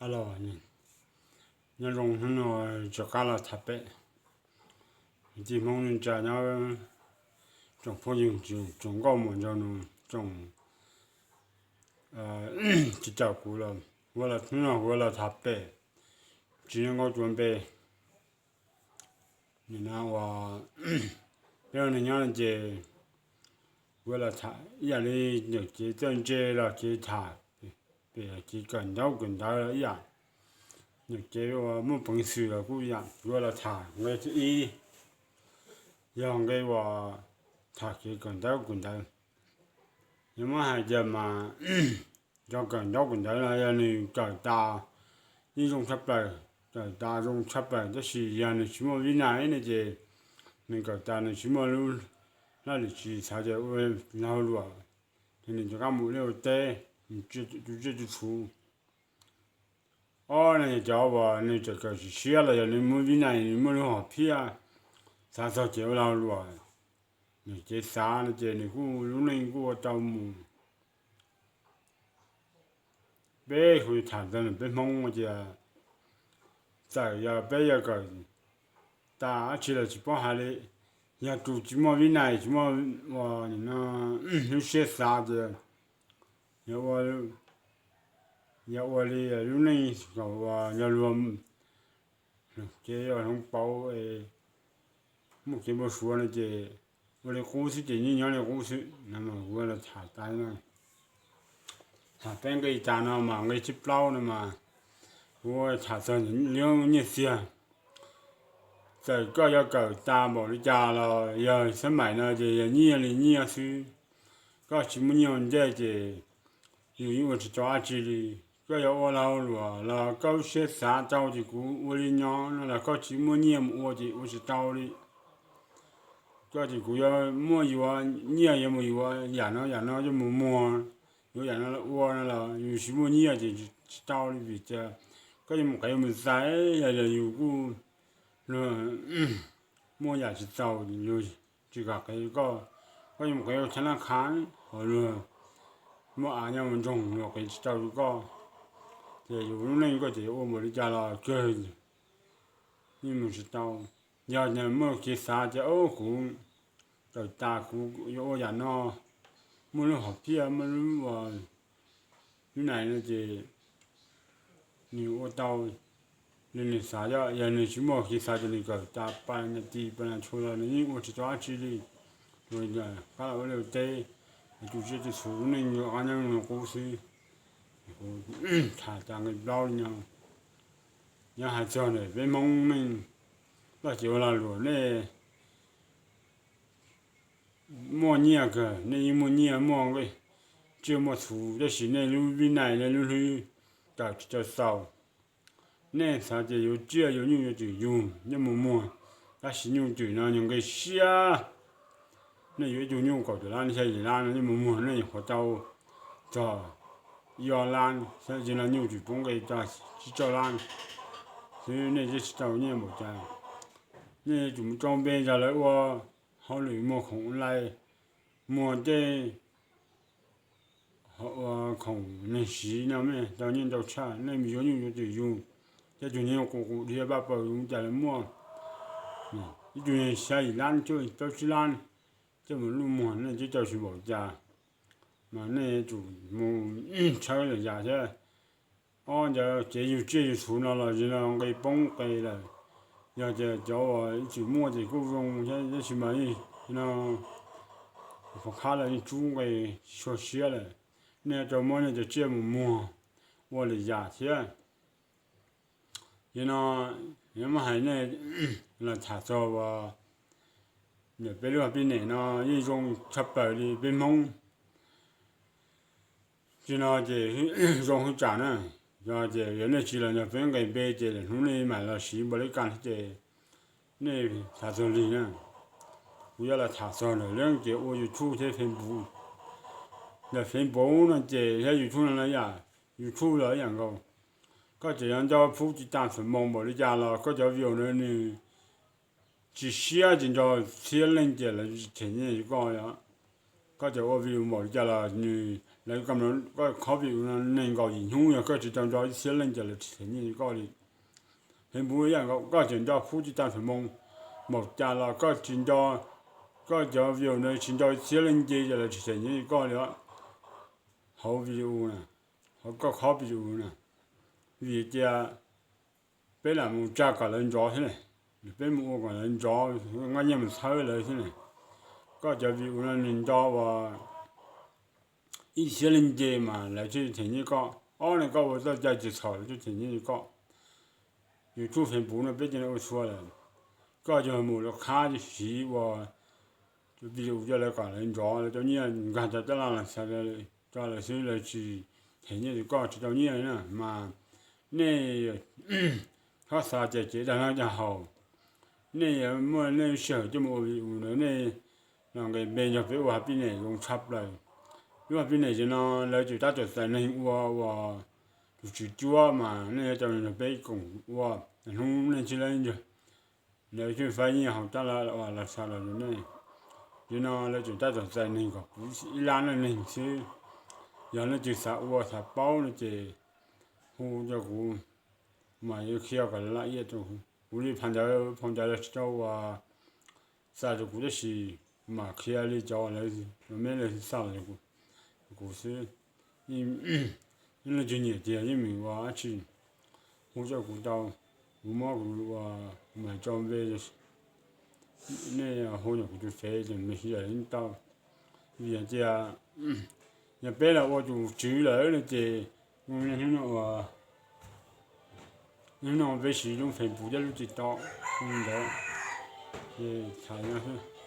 Alo, nyob zoo, hnub no rov qab los tham pem kwv tij Hmoob neej tsa nyob, tsoom phooj ywg tsoom nkauj muam nraug nus, tsoom tsis caum kuv los, hnub no kuv los tham pem tsis nyob nkauj cuav npe. Nim no uas peb ua neej nyob no ces kuv los tham ib yam li nyuam kev txawj ntse los kev tham, pem kev kawm ntaub kawm ntawv los ib yam, nyuam kev uas muaj peev xwm los kuj ib yam. Kuv los tham nqe thib ib, yog nqe uas tham kev kawm ntaub kawm ntawv. Yog muab hais tias mas cov kawm ntaub kawm ntawv no yog nws kawm tas yeej zoo tshaj plaws, kawm tas zoo tshaj plaws, tab sis yog nws tsis muaj vib nais no ces nws kawm tas nws tsis muaj lub hlab lwm tsis xav tias ua lag ua luam, ces nws rov qab mus ua liaj ua teb, tus tsiaj tus txhu. Ob no yog cov uas nws tseem kawm tsis siab los yog nws muaj vib nais, nws muaj lub hom phiaj xav txog kev ua lag ua luam, nws kev xav no ces nws kuj lub neej kuj ua tau mus. Peb kuv tham txog nws peb Hmoob tias txawm yog peb yuav kawm tas dab tsi los tsis paub hais li, yog tus tsis muaj vib nais tsis muaj ua lub siab xav ces yog ua li lub neej kom uas yog luag kev hloov pauv, muaj kev npau suav no ces ua li qub xwb ces yeej nyob li qub xwb no mas kuv los tham tas no. Tham peb nqe tas no mas nqe thib plaub no mas kuv tham txog li nyiaj txiag. Txawm koj yuav kawm tas npaum li cas los yog xab maim no ces yog nyiaj li nyiaj xwb. Koj tsis muaj nyiaj ua ntej ces yus yeej ua tsis tau dab tsi li. Koj yuav ua lag ua luam los koj lub siab xav tau ces kuv ua li no no los koj tsis muaj nyiaj mus ua ces ua tsis tau li. Koj ces kuv yuav muaj yuav nyiaj yuav mus yuav yam no yam no yuav mus muag, yuav yam no ua no los yus tsis muaj nyiaj ces tsis tau li vim tias koj yuav mus qev mus txais los yog yus kuj muaj yam tsis txaus, yus tsis kam qev rau koj. Koj yuav mus qev ua thav laj khav ho luag muaj av nyob mus ntsoog luag qev tsis tau rau koj, ces yus lub neej koj ces yuav ua npaum li cas los kawg yeej mus tsis tau. Yog muaj kev xav tias kuv kawm tas kuv yuav ua yam no, muaj lub hom phiaj muaj lub ua lub nais no ces nws ua tau li nws xav. Yog nws tsis muaj kev xav ces nws kawm tas pa nas ti pa nas tshua los nws yeej ua tsis tau dab tsi li. Qab los ua liaj ua teb, tus tsiaj tus txhu lub neej yuav qab nyob qub xwb. Kuv tham tas nqe plaub li no. Nyob hais txog ntawm peb Hmoob neej, koj ces ua lag luam nej muaj nyiaj kawg, nej yeej muaj nyiaj muaj tsiaj muaj txhu, tab sis nej lub vib nais nej lub hlwb kawm tsis tau xaus. Nej xav tias yuav tsiaj yuav nyuj yuav twm yug nyob mus muag, tab sis nyuj twm no nyuag nqi siab. Nej yuav ib tug nyuj kaum tawm lab xya yim lab no nyob mus muag nej nyuam qhuav tau txog ib ob lab, tsis no nyuj twm poob nqi txog tsib caug lab xwb, nej twb tsis tau nyiaj npaum cas. Nej yuav tsum mus rau npe zog lawv ua hauj lwm muag khoom online, muag tej khoom neeg siv no mas tau nyiaj ntau tshaj. Nej mus yuav nyuj yuav twm yug, tej tug nyuj qus qus dhia paj paws yug cas lawv muaj, ib tug xya yim lab cuaj plaub tsib lab, coj mus luj muag nej twb tau tsis npaum cas, mas nej yuav tsum mus tshawb lwm yam thiab. Ob ntawd kev yug tsiaj yug txhu no los yog no nqi poob nqi lawm. Yog tias cov uas ib txwm muaj ces kuj zoo thiab, tab sis mas no khov khab los yeej tsub nqi tsis tshua siab lawm. Nej yuav tau muab nej cov tsiaj mus muag ua lwm yam thiab. Yog no, yog muab hais nej los tham txog uas ntawm peb lub pib nem no yeej zoo tshaj plaws li peb Hmoob. Tsis no ces zoo hwv tsam na, yog ces yog nej tsis los nrog peb nqes npe ces lwm hnub nej mam los siv npaum li cas thiab ces nej xav txog lig na. Kuv yuav los tham txog ntawm lub ces ua YouTube thiab Facebook. Ntawm Facebook no ces thiab YouTube no los yam, YouTube los ib yam nkaus. Koj tseem yuav nco phub tsis tas xam moos npaum li cas los koj cov view na nws tsis siab tsis nrog txhiab leej ces lawv tsis them nyiaj rau koj os. Koj cov ua view npaum li cas los nws, lawv koj khob view no nees nkaum yim hnub yog koj tsis tau nco ib txhiab leej ces lawv tsis them nyiaj rau koj li. Facebook yam nkaus, koj tseem nco phub tsis tag feem moo npaum cas los koj tsis nco, koj cov view no tsis nco ib txhiab leej ces lawv tsis them nyiaj rau koj li. Hauv video na, hauv koj khob video na, vim tias peb lam mus tsa kom lawv nrov thiab ne, peb mus ua kom lawv nrov, nqa nyiaj mus txhawb lawv thiab ne. Koj cov view no nws nco uas ib txhiab leej ces mas lawv thiaj them nyiaj koj. Ob, ne koj ua txoj cai tsis txhaum lawv thiaj them nyiaj koj. YouTube, Facebook no peb cov no ua txhua lawm. Koj yog mus rau qhab siv ua video coj lawv kom lawv nrov, lawv tau nyiaj nkag cov tab laj los xav rau lawv xwb, lawv tsis them nyiaj rau koj, tsis tau nyiaj li na. Mas nej txhob xav tias cev dag noj dag haus. Nej yuav muaj nej lub sij hawm coj mus ua video ntawd, nej los nqes npe nrog peb ua business zoo tshaj plaws. Lub business no lawv tseem tab tom txais neeg ua, ua tus tswv cuab mas nej yuav tau nrog peb koom ua. Hnub nej tsis laib ntag, lawv thiaj faib nyiaj hauv tab laj uas los xav los rau nej. Yog no lawv tseem tab tom txais neeg kom kuv ib lab leej neeg xwb. Yog leej twg xav ua xav paub no ces hu rau kuv, mas yuav qhia kom laj iab rau kuv li. Phau ntawv, phau ntawv los tsis tau ua xa rau kuv, tab sis mam qhia li cov lawv, me lawv xa los rau kuv xwb. Leej twg nyiam tiag yeej meem ua dab tsi, hu rau kuv tau, kuv muab kuv ua, mas tso npe, nej hu rau kuv tus fev ces me sib yam yeej tau. Vim tias yog peb los ua tus tswv lawm no ces hnub no peb siv lub Facebook thiab lub TikTok ntawd, ces tham no.